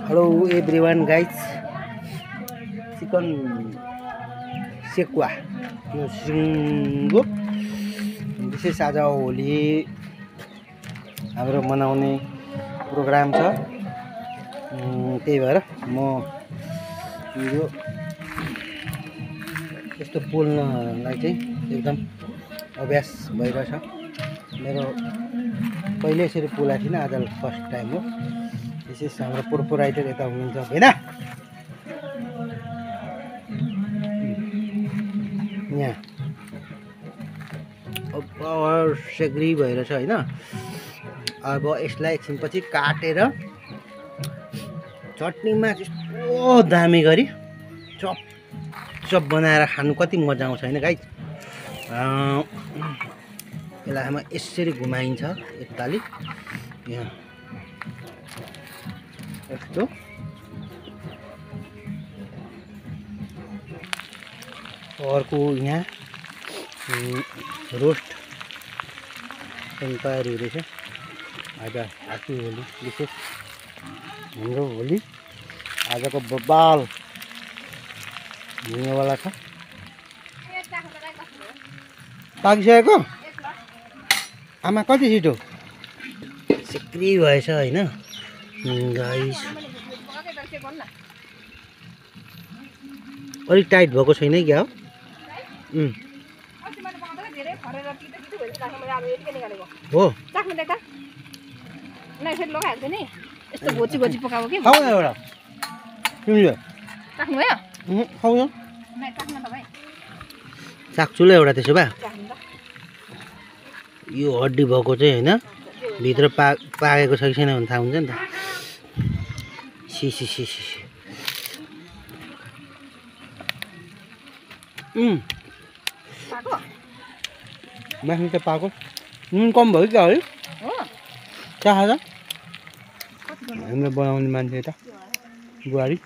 Hello everyone guys, chicken sekuwa यो सिङ्गो विशेष आज होली हाम्रो मनाउने प्रोग्राम छ। त्यही भएर म यो यस्तो पोल्नलाई चाहिँ एकदम अभ्यास भइरहेछ। मेरो पहिले यसरी पोलेको थिइनँ, आज फर्स्ट टाइम हो। विशेष हाम्रो प्रोपराइटर यता हुनुहुन्छ हैन, यहाँ अब सेग्री भइरहेछ हैन। अब यसलाई एकछिनपछि काटेर चटनीमा त्यस्तो दामी गरी चप चप बनाएर खानु कति मजा आउँछ हैन गाइस। यसलाई म यसरी घुमाइन्छ एकताली यहाँ यस्तो। अर्को यहाँ रोस्ट पनि तयारी हुँदैछ। आज ह्याप्पी होली। विशेष हाम्रो होली आजको बबाल हुनेवाला छ। पाकिसकेको आमा कति छिटो सिक्री भएछ हैन गाइस। अलिक टाइट भएको छैन क्या हो? हो चाक्छु ल एउटा त्यसो भए। यो हड्डी भएको चाहिँ हैन, भित्र पाकेको छ कि छैन भने थाहा हुन्छ नि त। सी मासु त पाएको, नुन कम भयो क्या है? चाह छ हामीले बनाउने मान्छे त बुहारी।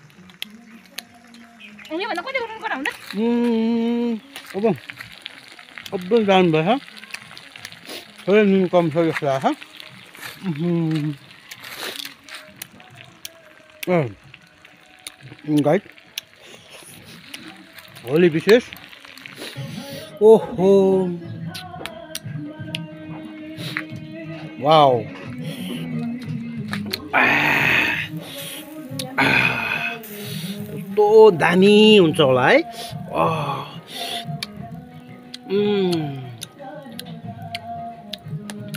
अब जानु भएछ, थोरै नुन कम छ जस्तो लाग्छ। गाइस होली विशेष ओहो वाउ कस्तो दामी हुन्छ होला है।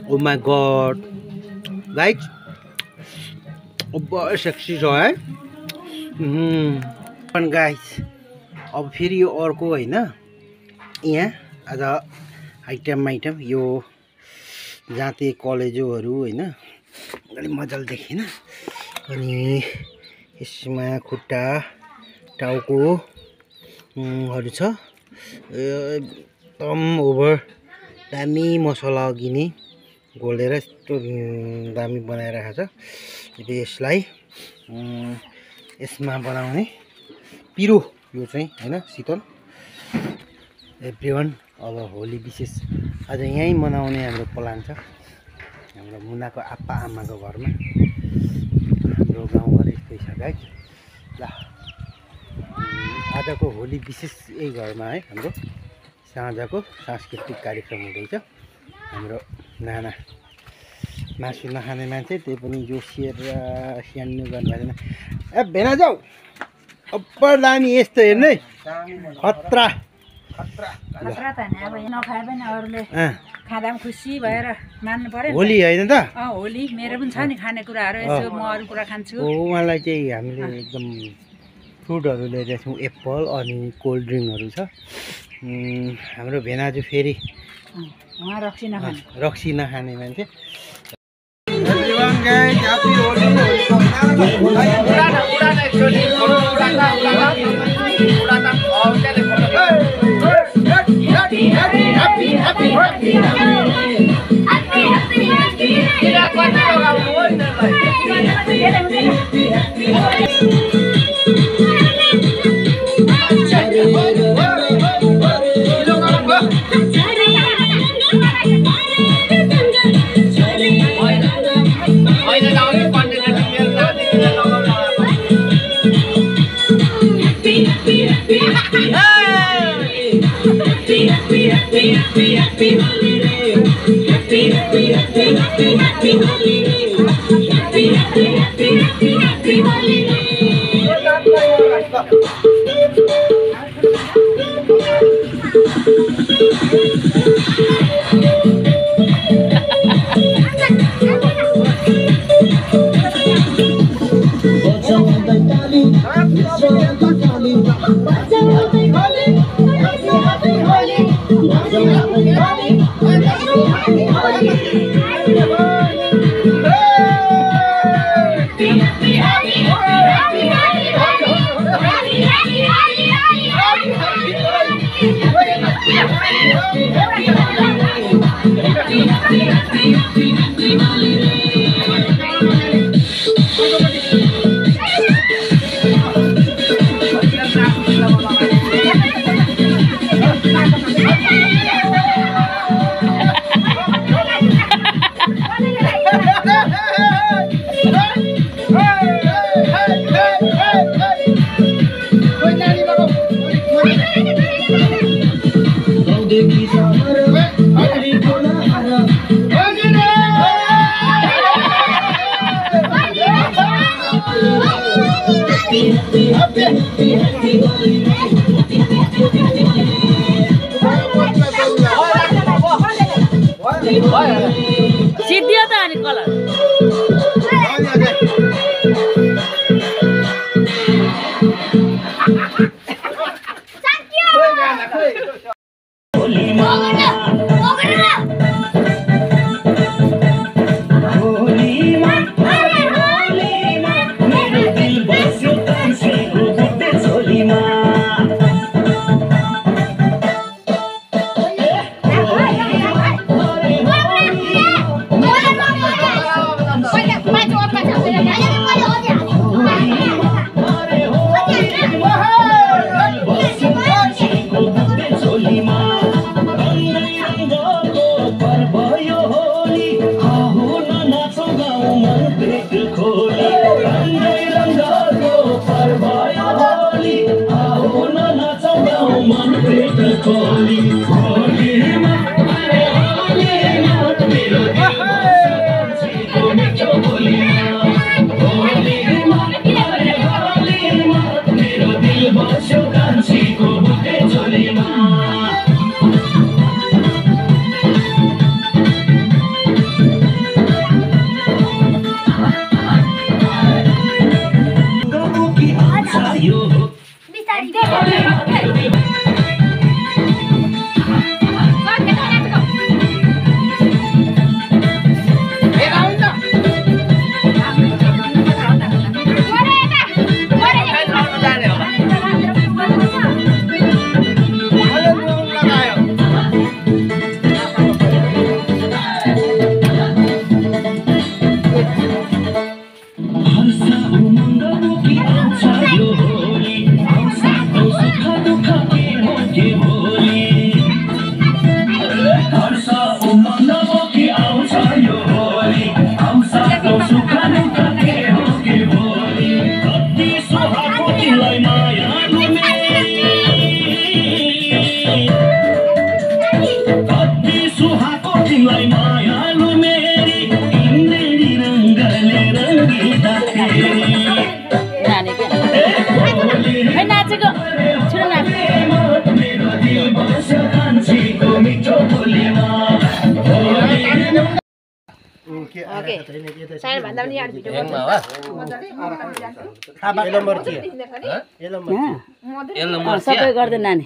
ओ माई गॉड गाइस, अब सेक्सी छ है। गाइस अब फेरि यो अर्को हैन, यहाँ आज आइटम यो जाते कलेजोहरू हैन, अलि मजाले देखेन। अनि यसमा खुट्टा टाउकोहरू छ। एकदम ओभर दामी मसला अघि नै घोलेर यस्तो दामी बनाइरहेको छ। यसलाई यसमा बनाउने पिरो यो चाहिँ हैन शीतल। एभ्रिवान अब होली विशेष आज यहीँ मनाउने हाम्रो प्लान छ, हाम्रो मुनाको आप्पा आमाको घरमा। हाम्रो गाउँघर यस्तै छ गाइस। ल आजको होली विशेष यही घरमा है, हाम्रो साँझको सांस्कृतिक कार्यक्रम हुँदैछ। हाम्रो नाना मासु नखाने मान्छे, त्यही पनि यो स्यान्नु गर्नुभएको छैन। ए भेना जाऊ अब्बर दामी यस्तो हेर्नु है, खतरा खतरा त नि। अब नखाए पनि अरूले खाँदा पनि खुसी भएर मान्नु पर्यो। होली होइन त? होली मेरो पनि छ नि खानेकुराहरू, यसो म अरू कुरा खान्छु। उहाँलाई चाहिँ हामीले एकदम फ्रुटहरू ल्याइदिएको छौँ, एप्पल अनि कोल्ड ड्रिङ्कहरू छ। हाम्रो भेनाजु फेरि उहाँ रक्सी नखाने मान्छे। सिद्धियो त अनि कलर सबै गर्दै नानी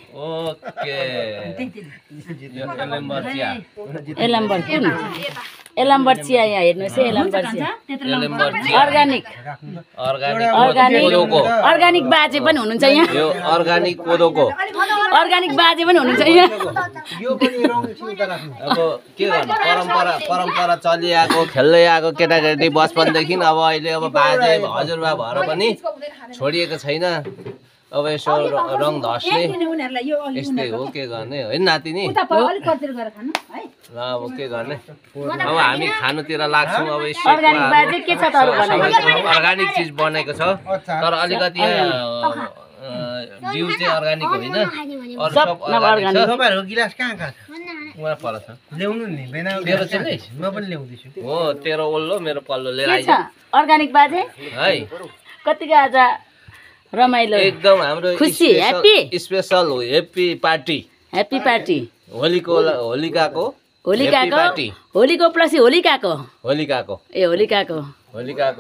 एलम्बर चिया यहाँ हेर्नुहोस् है एलम्बर चिया अर्ग्यानिक बाजे पनि हुनुहुन्छ यहाँ अर्ग्यानिक कोदोको अर्ग्यानिक बाजे पनि हुनुहुन्छ यहाँ अब के गर्नु परम्परा चलिआएको खेल्दै आएको केटाकेटी बचपनदेखि अब अहिले अब बाजे हजुरबा भएर पनि छोडिएको छैन अब यसो रङ धस्ने यस्तै हो के गर्ने होइन नातिनी ल अब के गर्ने अब हामी खानुतिर लाग्छौँ अब अर्ग्यानिक अर्ग्यानिक चिज बनेको छ तर अलिकति बिउ चाहिँ अर्गानिक होइन अरू सब सब नभए अर्गानिक छ तपाईँहरूको गिलास कहाँ छ उहाँ पर छ ल्याउनु नि बेना तेरो चाहिँ नि म पनि ल्याउँदैछु हो तेरो ओल्लो मेरो पल्लो लिएर के आइज छ अर्गानिक बाजे है कतिको आज रमाइलो एकदम हाम्रो खुसी, happy? Special happy party happy party होलिकाको हेप्पी पार्टी होलीको प्लस होलिकाको होलिकाको ए होलिकाको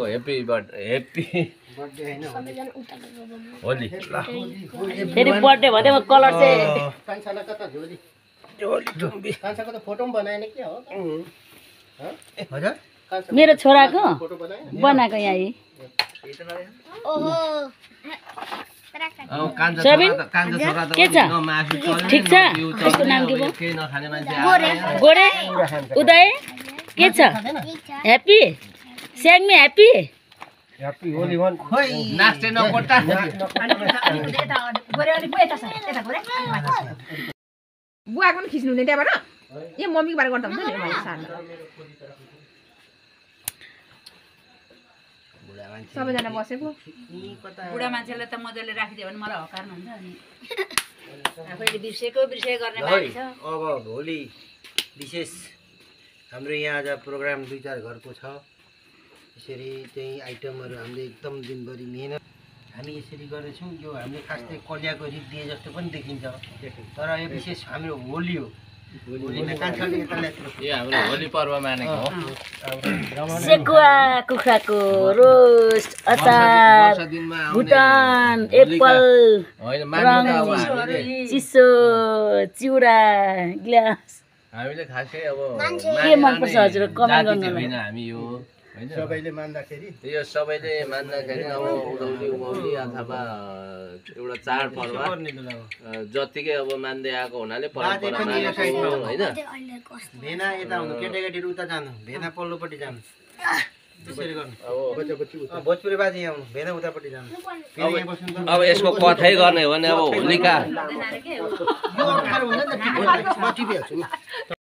हेप्पी हेप्पी होली फेरि बर्थडे भन्दै कलर चाहिँ कान्छाला कता झोली कान्छाको त फोटो पनि बनाएन के हो हजुर मेरो छोराको फोटो बनाए बनाएको यहाँ यी कान्छा सबिन? छोरा त के छ? मासु चल्ने, ठिक छ? बिउ त्यसको चल्ने, नाम के अब भयो? केही नखाने मान्छे आएर गोरे उदय के छ ह्याप्पी स्याङ्मी ह्याप्पी ह्याप्पी होली वान खोइ नाच्ने नकोट्टा बुवाको पनि खिच्नु हुने त्यहाँबाट ए मम्मीको बारे गर्दा हुन्छ नि मैले सानो सबैजना बसेको बुढा मान्छेलाई त मजाले राखिदियो भने मलाई हकार्नुहुन्छ अनि आफैले बिर्सेको गर्ने बानी छ अब भोलि विशेष हाम्रो यहाँ आज प्रोग्राम 2-4 घरको छ यसरी चाहिँ आइटमहरू हामीले एकदम दिनभरि मेहनत हामी यसरी गर्दैछौँ यो हामीले खास चाहिँ कलियाको रित दिए जस्तो पनि देखिन्छ तर यो विशेष हाम्रो होली हो होलीमा कान्छाले यता ल्याएको यो हाम्रो होली पर्व मानेको हो सेकुवा कुखुराको रोस्ट अचार वर्ष दिनमा आउने भुटान एप्पल होइन मान्नु त अब हामीले चिसो चिउरा ग्लास हामीले खासै अब के मनपर्छ हजुर कमेन्ट जाति चाहिँ गर्नु होइन हामी यो होइन सबैले मान्दाखेरि यो सबैले मान्दाखेरि अब उधौली उभौली अथवा एउटा चाडपर्व जतिकै अब मान्दै आएको हुनाले परम्परा मानेको होइन भेना यता हुनु केटाकेटीहरू उता जानु भेना पल्लोपट्टि जानु त्यसरी गर्नु अब भोजपुरी बाजे यहाँ आउनु भेना उतापट्टि जानु फेरि यहाँ बस्नु त अब यसको कथै गर्ने हो भने अब होलिका यो अप्ठ्यारो हुन्छ नि त टिभी हाल्छु